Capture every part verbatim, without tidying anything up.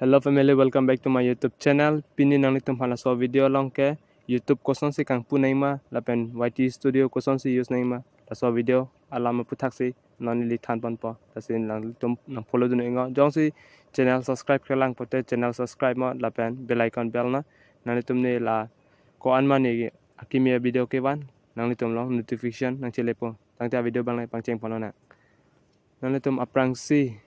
Hello family, welcome back to my YouTube channel. Pini nanglitum aphan laso video along ke YouTube kosonsi kangpu nangma lapen Y T Studio kosonsi use nangma, laso video alam aphuthaksi non neli thanponpo. Lasi nanglitum nang follow dun ingo. Jongsi channel subscribe kelang pote channel subscribe mo lapen bell icon bell na. Nanglitum ne la ko-an ma ne akimi video kevan nanglitum along notification nangchelepo. Tangte video abang nangpangcheng ponlonang. Nanglitum aphrangsi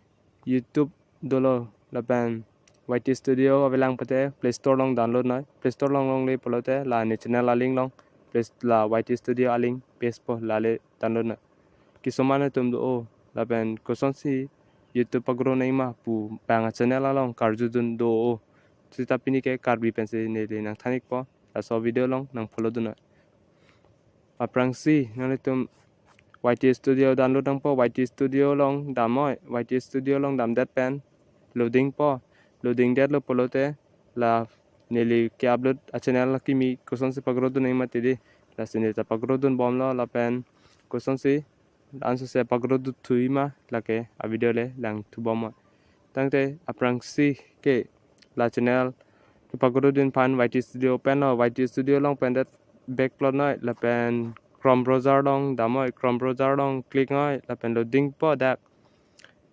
YouTube dolo lapen Y T Studio avelang pote Play Store along download noi. Play Store along longle pulote la ne channel a-link along, Play la Y T Studio a-link paste po, lale download noi. Kisoma nanglitum do-o lapen kosonsi YouTube pagro nangma pu bang a-channel along karjudun do-o. Seta pini ke Karbi pensi neli nangthan-ikpo, laso video along nang follow dun noi. Aphrangsi nanglitum Y T Studio download nangpo, Y T Studio along dam noi, Y T Studio along damdet pen loading po, loading detlo pulote la neli ke-upload a-channel akimi kosonsi pagro dun nangma tidi, lasi neli ta pagro dunbomlo lapen kosonsi ansose pagro dun thuima lake a-video le langthubom. Tangte aphrangsi ke la channel pagro dun aphan Y T Studio open lo, Y T Studio along open det back plot noi lapen Chrome browser along dam noi, Chrome browser along click noi lapen loading po dak.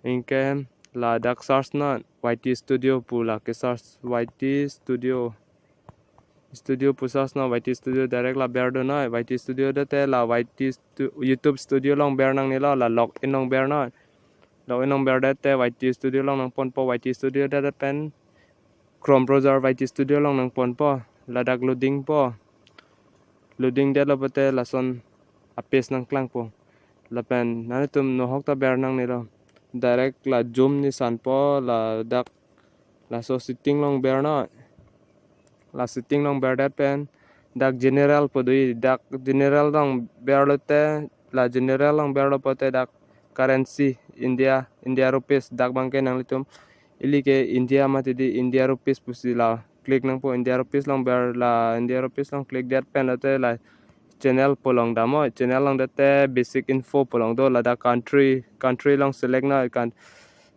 Anke ladak search noi Y T Studio pu lake search Y T Studio. Studio pu search noi, Y T Studio direct la berdun noi, Y T Studio dete la Y T stu-, YouTube Studio along ber nangnelo, la login along ber noi. Login along berdete Y T Studio along nangponpo, Y T Studio det pen Chrome browser Y T Studio along nangponpo, ladak loading po. Loading detlo pote lason a-page nangklangpo. Lapen nanglitum nohok ta ber nangnelo. Direct la zoom nisan po, ladak laso setting along ber noi. La setting along berdet pen dak general pu do, dak general along berlote, la general along berlo pote dak currency India, India rupees, dak abangke nanglitum ili ke India mati di, India rupees pusi la click nangpo, India rupees along ber, la India rupees along click det pen lote la channel pu along dam noi, channel along dete basic info pu along do, ladak country, country along select noi, kan-,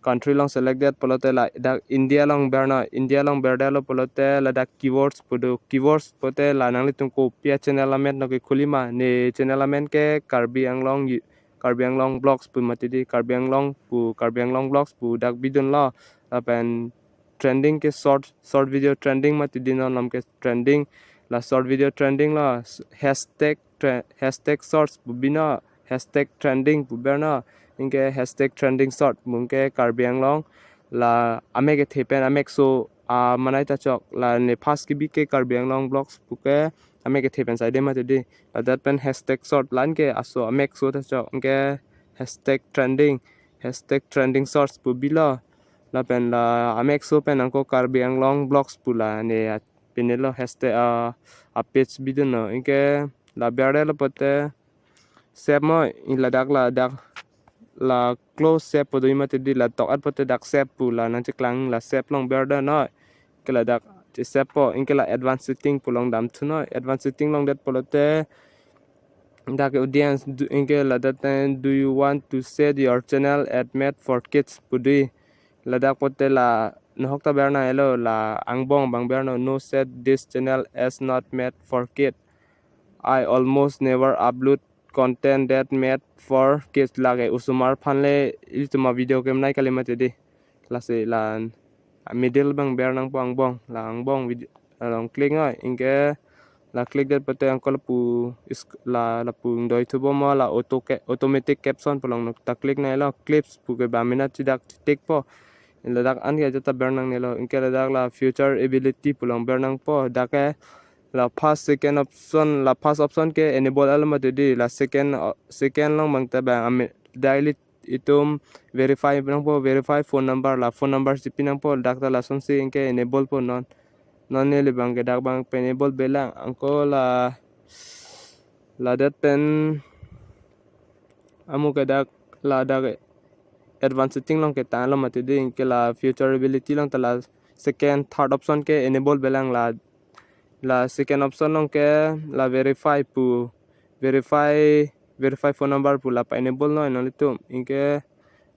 country along select det pulote ladak India along ber noi, India along berdetlo pulote ladak keywords pu do, keywords pote la nanglitum kopi a-channel amen nangkekhuli ma, ne channel amen ke Karbi Anglong Yu-, Karbi Anglong Vlogs pu mati di, Karbi Anglong pu, Karbi Anglong Vlogs pu dak bidunlo, lapen trending ke short, short video trending mati di, non alam ke trending, la short video trending lo, hashtag tre-, hashtag shorts pu bi noi, hashtag trending pu ber noi, anke hashtag trending short pu anke Karbi Anglong la amek kethe pen amek so amanai ta chok, la ne first kebi ke Karbi Anglong Vlogs pu ke amek kethe pen saide mati di, ladak pen hashtag short la anke aso amek so ta chok, anke hashtag trending, hashtag trending shorts pu bilo, lapen la amek so pen angko Karbi Anglong Vlogs pu la ne a-, pinelo hashtag a, a-page bidunlo, anke la berdetlo pote save noi, in ladak, ladak la close save pu do mati di, la tok-at pote dak save pu la nangcheklang, la save along berdet noi. Anke ladak che-save po, anke la advanced setting pu along damthu noi, advanced setting along det pulote dak audience do, anke ladak te, "Do you want to set your channel as made for kids?" pu do. Ladak pote la nohok ta ber nangnelo, la angbong abang ber noi, "No, set this channel as not made for kid. I almost never upload content that made for kids." Lake osomar aphan le ilitum a-video ke menai kali mati di. Lasi la middle abang ber nangpo angbong, la angbong video along click noi, anke la click det pote angko lapu is-, la, lapu ingdoithubom, la auto ca-, automatic caption pu along ta click noilo, clips pu ke ba mena chidak tik po. Ladak anke ajat ta ber nangnelo, anke ladak la future ability pu along ber nangpo, dak ke la first second option, la first option ke enable lo mati di, la second, uh, second along abang ta bang ame daily itum verify nangpo, verify phone number, la phone number chipi nangpo, dak ta lasonsi anke enable po non. Non neli abang ke dak abang pen enable belang, angko la, ladak pen amu ke dak, ladak advanced setting along ke tanglo mati di, anke la future ability along ta la second, third option ke enable belang, la, la second option along ke la verify pu, verify, verify phone number pu la pa-enable noi nanglitum, anke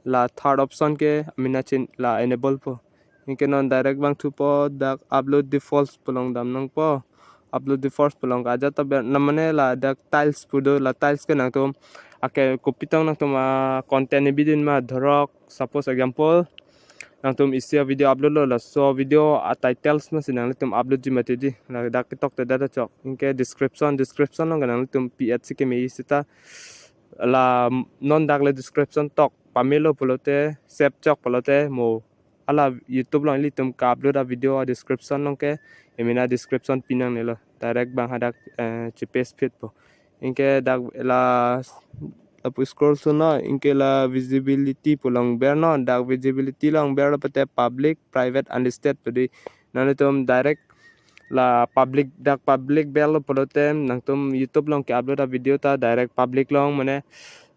la third option ke amena chin la enable po. Anke non direct vangthupo, dak upload defaults pu along damnangpo. Upload defaults pu along ke ajat ta ber, na mane ladak tiles pu do, la tiles ke nangtum ake kopi tong nangtum a content ni bidin ma, dhorok, suppose example, nangtum isi a video upload lo, laso video a titles masi nanglitum upload ji mati di. Ladak ketok te dak chok. Anke description, description along ke nanglitum P H C kemeji seta, la non dak le description tok pamelo pulote, save chok pulote mo, hala YouTube along ilitum ka-upload a video a description along ke emena description pinangnelo. Direct bang hadak, eh, che-paste phitpo. Anke dak la, lapu scroll sunnon, anke la visibility pu along bernon, dak visibility along berlo pulote public, private, unlisted pu di. Nanglitum direct la public, dak public berlo pulote nangtum YouTube along ke-upload a video ta direct public along mane,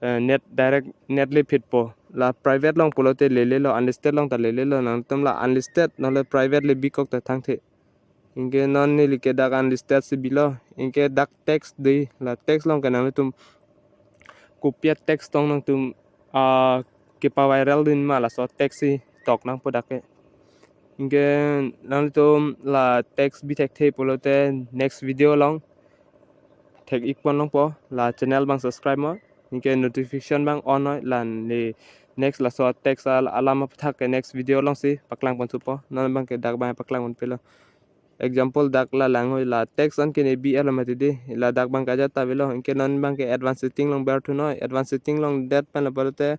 eh, net, direct net le phitpo. La private along pulote lelelo, unlisted along ta lelelo, nangtum la unlisted nole private le bikok ta thangthe. Anke non neli ke dak unlisted si bilo. Anke dak text di, la text along ke nanglitum kopi a text tong nangtum, ah, kepa-viral dun ma, laso text si tok nangpo dak ke. Anke nanglitum la text bi thekthe pulote next video along thek-ik pon longpo, la channel bang subscribe mo, anke notification bang on noi, la ne next laso text al-, alam aphuthak ke next video along si paklang ponthupo. Non bang ke dak bang paklang ponpelo. Example, dak la lang hoi, la text an ke ne bi elo mati di, ladak bang ke ajat ta avelo. Anke non bang ke advanced setting along berthu noi, advanced setting along det pen la pulote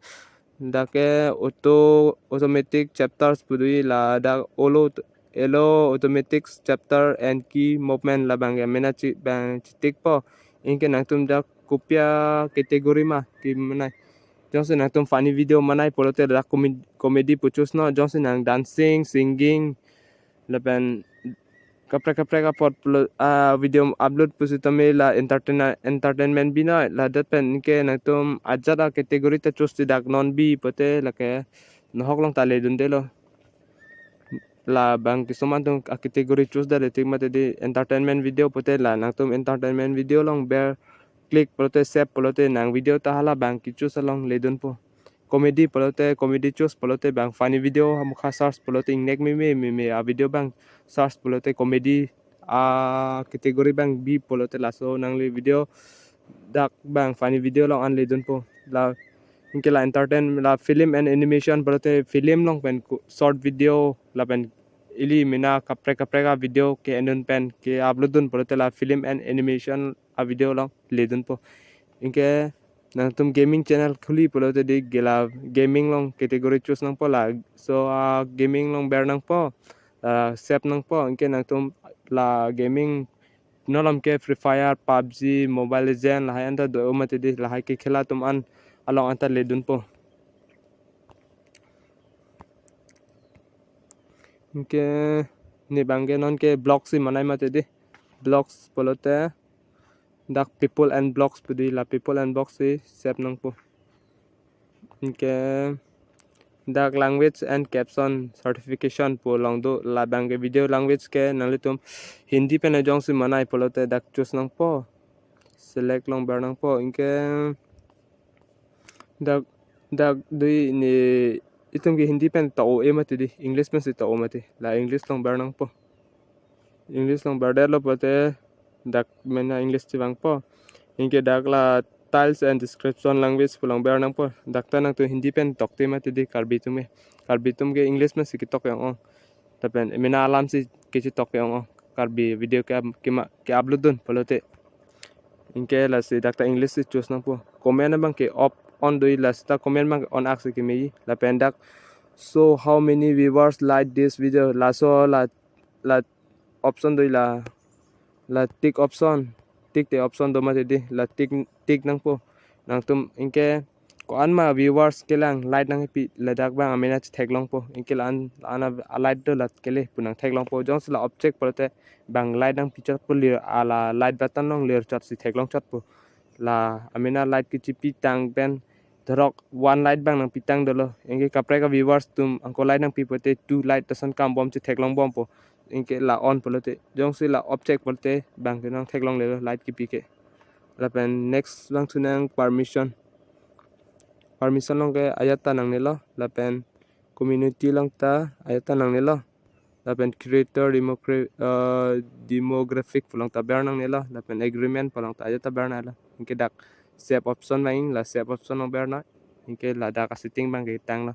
dak ke auto, automatic chapters pu do, ladak allow, allow automatic chapter and key movement, la bang ke mena che, bang chetikpo. Anke nangtum dak kopi a category ma kemanai. Jongsi nangtum funny video manai pulote dak comedy, comedy pu choose non. Jongsi nang dancing, singing, lapen kaprek kaprek apot pulo, ah, video upload pusitame la entertain, entertainment bi noi, la det pen anke nangtum ajat a category ta choose ti, dak non bi pulote lake nohok along ta ledundelo. La bang kesung atum a category choose det le tik mati di, entertainment video pulote la nangtum entertainment video along ber click pulote save pulote nang video ta hala bang ke-choose along ledunpo. Comedy pulote comedy choose pulote bang funny video amokha search pulote ingnek meme meme a video bang search pulote comedy a category bang bi pulote laso nangli video dak bang funny video along an ledunpo. La anke la entertain, la film and animation pulote film along pen ku-, short video lapen ili mena kaprek kaprek a video ke-endun pen ke-upload dun pulote la film and animation a video along ledunpo. Anke nangtum gaming channel khuli pulote di, ke la gaming along category choose nangpo, laso a gaming along ber nangpo, ah, save nangpo. Anke nangtum la gaming non alam ke Free Fire, PUBG, Mobile Legend lahai an ta do mati di, lahai kekhela atum an along an ta ledunpo. Anke ne bang ke non ke vlogs si manai mati di, vlogs pulote dak people and vlogs pu di, la people and vlogs si save nangpo. Anke dak language and caption certification pu along do, la bang ke video language ke nanglitum Hindi pen jongsi manai pulote dak choose nangpo, select along ber nangpo. Anke dak, dak dui ne itum ke Hindi pen ta o-e mati di, English pen si ta o mati, la English along ber nangpo. English along berdetlo pulote dak mena English chevangpo. Anke dak la styles and description language pu along ber nangpo. Dak ta nangtum Hindi pen tokte mati di, Karbi atum ke, Karbi atum ke English pen si ketok ke-ong-ong. Lapen mena alam si kechetok ke-ong-ong, Karbi video ke, kema, ke-upload dun pulote. Anke lasi dak ta English si choose nangpo. Comment abang ke off on do, la seta comment abang ke on ak si kemeji. Lapen dak, "So how many viewers like this video?" Laso la, la option do, la, la tick option, tick te option do mati di, la tick, tick nangpo. Nangtum anke ko-an ma viewers kelang, like nangkepi, ladak bang amena chetheklongpo. Anke la-an, la-an a-like do la kele pu nangtheklongpo. Jongsi la object pulote bang like nangpichotpo, lir, ala like button along lir chot si theklong chotpo. La amena like kechepi tang pen, dhorok one like bang nangpi tang dolo, anke kaprek a viewers atum anko like nangpi pulote two like ta son kambom chetheklongbompo. Anke la on pulote, jongsi la object pulote bang ke nangtheklonglelo like kepi ke. Lapen next vangthu nang permission. Permission along ke ajat ta nangnelo, lapen community along ta ajat ta nangnelo. Lapen creator democra- uh, demographic pu along ta ber nangnelo. Lapen agreement pu along ta ajat ta ber nangnelo. Anke dak save option abang, la save option along ber nang. Anke ladak a-setting abangke tanglo.